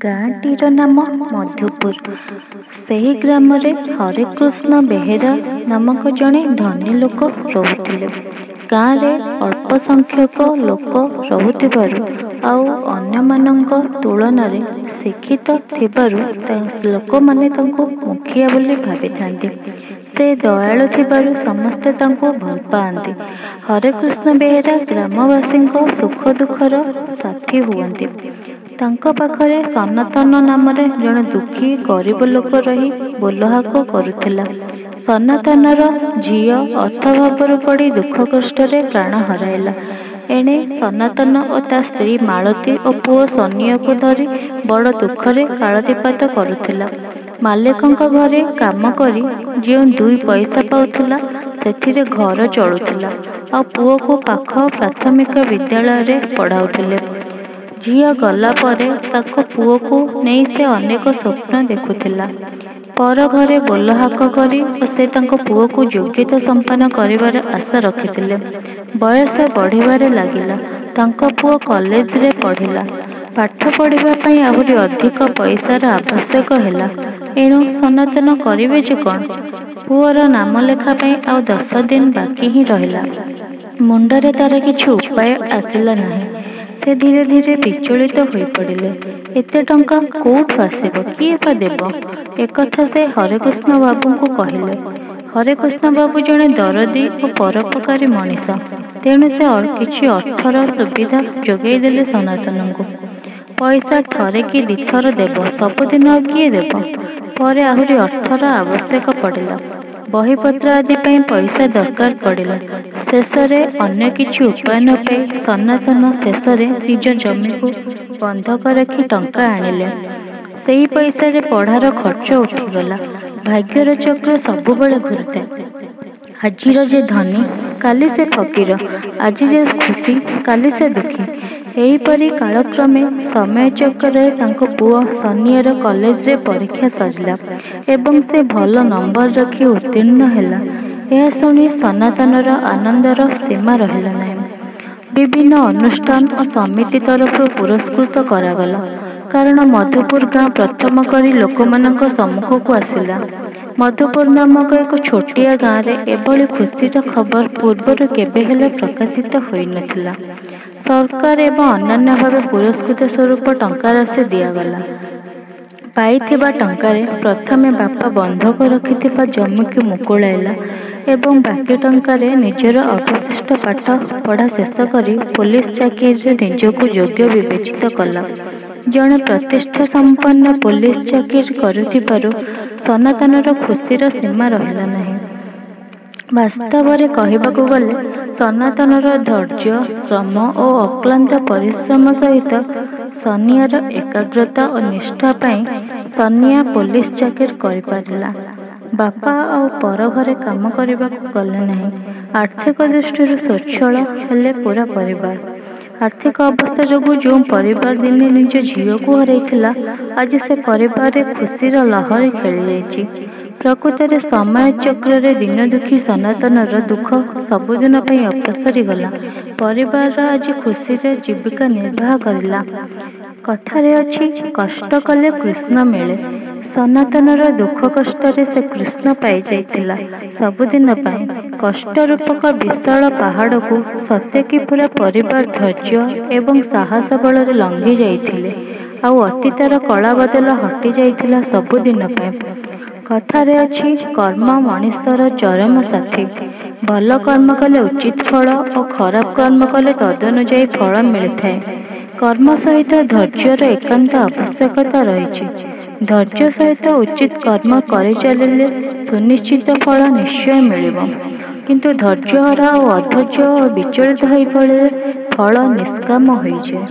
ଗାଁଟିର ନାମ ମଧୁପୁର। ସେହି ଗ୍ରାମରେ ହରେକୃଷ୍ଣ ବେହେରା ନାମକ ଜଣେ ଧନୀ ଲୋକ ରହୁଥିଲେ। ଗାଁରେ ଅଳ୍ପ ସଂଖ୍ୟକ ଲୋକ ରହୁଥିବାରୁ ଆଉ ଅନ୍ୟମାନଙ୍କ ତୁଳନାରେ ଶିକ୍ଷିତ ଥିବାରୁ ଲୋକମାନେ ତାଙ୍କୁ ମୁଖିଆ ବୋଲି ଭାବିଥାନ୍ତି। ସେ ଦୟାଳୁ ଥିବାରୁ ସମସ୍ତେ ତାଙ୍କୁ ଭଲ ପାଆନ୍ତି। ହରେକୃଷ୍ଣ ବେହେରା ଗ୍ରାମବାସୀଙ୍କ ସୁଖ ଦୁଃଖର ସାଥୀ ହୁଅନ୍ତି। ତାଙ୍କ ପାଖରେ ସନାତନ ନାମରେ ଜଣେ ଦୁଃଖୀ ଗରିବ ଲୋକ ରହି ବୋଲହାକ କରୁଥିଲା। ସନାତନର ଝିଅ ଅର୍ଥାଭାବରେ ପଡ଼ି ଦୁଃଖ କଷ୍ଟରେ ପ୍ରାଣ ହରାଇଲା। ଏଣେ ସନାତନ ଓ ତା ସ୍ତ୍ରୀ ମାଳତୀ ଓ ପୁଅ ସନିଆକୁ ଧରି ବଡ଼ ଦୁଃଖରେ କାଳାତିପାତ କରୁଥିଲା। ମାଲିକଙ୍କ ଘରେ କାମ କରି ଯେଉଁ ଦୁଇ ପଇସା ପାଉଥିଲା, ସେଥିରେ ଘର ଚଳୁଥିଲା ଆଉ ପୁଅକୁ ପାଖ ପ୍ରାଥମିକ ବିଦ୍ୟାଳୟରେ ପଢ଼ାଉଥିଲେ। ଝିଅ ଗଲା ପରେ ତାଙ୍କ ପୁଅକୁ ନେଇ ସେ ଅନେକ ସ୍ୱପ୍ନ ଦେଖୁଥିଲା। ପର ଘରେ ବୋଲହାକ କରି ଓ ସେ ତାଙ୍କ ପୁଅକୁ ଯୋଗ୍ୟତା ସମ୍ପନ୍ନ କରିବାର ଆଶା ରଖିଥିଲେ। ବୟସ ବଢ଼ିବାରେ ଲାଗିଲା। ତାଙ୍କ ପୁଅ କଲେଜରେ ପଢ଼ିଲା। ପାଠ ପଢ଼ିବା ପାଇଁ ଆହୁରି ଅଧିକ ପଇସାର ଆବଶ୍ୟକ ହେଲା। ଏଣୁ ସନାତନ କରିବେ ଯେ କ'ଣ? ପୁଅର ନାମଲେଖା ପାଇଁ ଆଉ 10 ଦିନ ବାକି ହିଁ ରହିଲା। ମୁଣ୍ଡରେ ତାର କିଛି ଉପାୟ ଆସିଲା ନାହିଁ। ସେ ଧୀରେ ଧୀରେ ବିଚଳିତ ହୋଇପଡ଼ିଲେ। ଏତେ ଟଙ୍କା କୋଉଠୁ ଆସିବ, କିଏ ବା ଦେବ? ଏକଥା ସେ ହରେକୃଷ୍ଣ ବାବୁଙ୍କୁ କହିଲେ। ହରେକୃଷ୍ଣ ବାବୁ ଜଣେ ଦରଦୀ ଓ ପରୋପକାରୀ ମଣିଷ। ତେଣୁ ସେ କିଛି ଅର୍ଥର ସୁବିଧା ଯୋଗାଇଦେଲେ ସନାତନଙ୍କୁ। ପଇସା ଥରେ କି ଦିଥର ଦେବ, ସବୁଦିନ ଆଉ କିଏ ଦେବ? ପରେ ଆହୁରି ଅର୍ଥର ଆବଶ୍ୟକ ପଡ଼ିଲା। ବହିପତ୍ର ଆଦି ପାଇଁ ପଇସା ଦରକାର ପଡ଼ିଲା। ଶେଷରେ ଅନ୍ୟ କିଛି ଉପାୟ ନ ପାଇ ସନାତନ ଶେଷରେ ନିଜ ଜମିକୁ ବନ୍ଧକ ରଖି ଟଙ୍କା ଆଣିଲେ। ସେଇ ପଇସାରେ ପଢ଼ାର ଖର୍ଚ୍ଚ ଉଠିଗଲା। ଭାଗ୍ୟର ଚକ୍ର ସବୁବେଳେ ଘୂରୁଥାଏ। ଆଜିର ଯେ ଧନୀ, କାଲି ସେ ଫକୀର। ଆଜି ଯେ ଖୁସି, କାଲି ସେ ଦୁଃଖୀ। ଏହିପରି କାଳକ୍ରମେ ସମୟ ଚକ୍ରରେ ତାଙ୍କ ପୁଅ ସନିଆର କଲେଜରେ ପରୀକ୍ଷା ସରିଲା ଏବଂ ସେ ଭଲ ନମ୍ବର ରଖି ଉତ୍ତୀର୍ଣ୍ଣ ହେଲା। ଏହା ଶୁଣି ସନାତନର ଆନନ୍ଦର ସୀମା ରହିଲା ନାହିଁ। ବିଭିନ୍ନ ଅନୁଷ୍ଠାନ ଓ ସମିତି ତରଫରୁ ପୁରସ୍କୃତ କରାଗଲା। କାରଣ ମଧୁପୁର ଗାଁ ପ୍ରଥମ କରି ଲୋକମାନଙ୍କ ସମ୍ମୁଖକୁ ଆସିଲା। ମଧୁପୁର ନାମକ ଏକ ଛୋଟିଆ ଗାଁରେ ଏଭଳି ଖୁସିର ଖବର ପୂର୍ବରୁ କେବେହେଲେ ପ୍ରକାଶିତ ହୋଇନଥିଲା। ସରକାର ଏବଂ ଅନ୍ୟାନ୍ୟ ଭାବେ ପୁରସ୍କୃତ ସ୍ୱରୂପ ଟଙ୍କାରାଶି ଦିଆଗଲା। ପାଇଥିବା ଟଙ୍କାରେ ପ୍ରଥମେ ବାପା ବନ୍ଧକ ରଖିଥିବା ଜମିକୁ ମୁକୁଳାଇଲା ଏବଂ ବାକି ଟଙ୍କାରେ ନିଜର ଅବଶିଷ୍ଟ ପାଠ ପଢ଼ା ଶେଷ କରି ପୋଲିସ ଚାକିରିରେ ନିଜକୁ ଯୋଗ୍ୟ ବିବେଚିତ କଲା। ଜଣେ ପ୍ରତିଷ୍ଠାସମ୍ପନ୍ନ ପୋଲିସ ଚାକିରି କରୁଥିବାରୁ ସନାତନର ଖୁସିର ସୀମା ରହିଲା ନାହିଁ। ବାସ୍ତବରେ କହିବାକୁ ଗଲେ ସନାତନର ଧୈର୍ଯ୍ୟ, ଶ୍ରମ ଓ ଅକ୍ଳାନ୍ତ ପରିଶ୍ରମ ସହିତ ସନିଆର ଏକାଗ୍ରତା ଓ ନିଷ୍ଠା ପାଇଁ ସନିଆ ପୋଲିସ ଚାକିରି କରିପାରିଲା। ବାପା ଆଉ ପର ଘରେ କାମ କରିବାକୁ ଗଲେ ନାହିଁ। ଆର୍ଥିକ ଦୃଷ୍ଟିରୁ ସ୍ୱଚ୍ଛଳ ହେଲେ ପୂରା ପରିବାର। ଆର୍ଥିକ ଅବସ୍ଥା ଯୋଗୁଁ ଯେଉଁ ପରିବାର ଦିନେ ନିଜ ଝିଅକୁ ହରାଇଥିଲା, ଆଜି ସେ ପରିବାରରେ ଖୁସିର ଲହରୀ ଖେଳିଯାଇଛି। ପ୍ରକୃତରେ ସମୟ ଚକ୍ରରେ ଦୀନଦୁଃଖୀ ସନାତନର ଦୁଃଖ ସବୁଦିନ ପାଇଁ ଅପସରି ଗଲା। ପରିବାର ଆଜି ଖୁସିରେ ଜୀବିକା ନିର୍ବାହ କରିଲା। କଥାରେ ଅଛି, କଷ୍ଟ କଲେ କୃଷ୍ଣ ମିଳେ। ସନାତନର ଦୁଃଖ କଷ୍ଟରେ ସେ କୃଷ୍ଣ ପାଇଯାଇଥିଲା ସବୁଦିନ ପାଇଁ। କଷ୍ଟ ରୂପକ ବିଶାଳ ପାହାଡ଼କୁ ସତେକି ପୂରା ପରିବାର ଧୈର୍ଯ୍ୟ ଏବଂ ସାହସ ବଳରେ ଲଙ୍ଘି ଯାଇଥିଲେ। ଆଉ ଅତୀତର କଳାବାଦଲ ହଟିଯାଇଥିଲା ସବୁଦିନ ପାଇଁ। କଥାରେ ଅଛି, କର୍ମ ମଣିଷର ଚରମ ସାଥୀ। ଭଲ କର୍ମ କଲେ ଉଚିତ ଫଳ ଓ ଖରାପ କର୍ମ କଲେ ତଦନୁଯାୟୀ ଫଳ ମିଳିଥାଏ। କର୍ମ ସହିତ ଧୈର୍ଯ୍ୟର ଏକାନ୍ତ ଆବଶ୍ୟକତା ରହିଛି। ଧୈର୍ଯ୍ୟ ସହିତ ଉଚିତ କର୍ମ କରିଚାଲିଲେ ସୁନିଶ୍ଚିତ ଫଳ ନିଶ୍ଚୟ ମିଳିବ। କିନ୍ତୁ ଧୈର୍ଯ୍ୟହରା ଓ ଅଧୈର୍ଯ୍ୟ ଓ ବିଚଳିତ ହୋଇପଡ଼ିଲେ ଫଳ ନିଷ୍କାମ ହୋଇଯାଏ।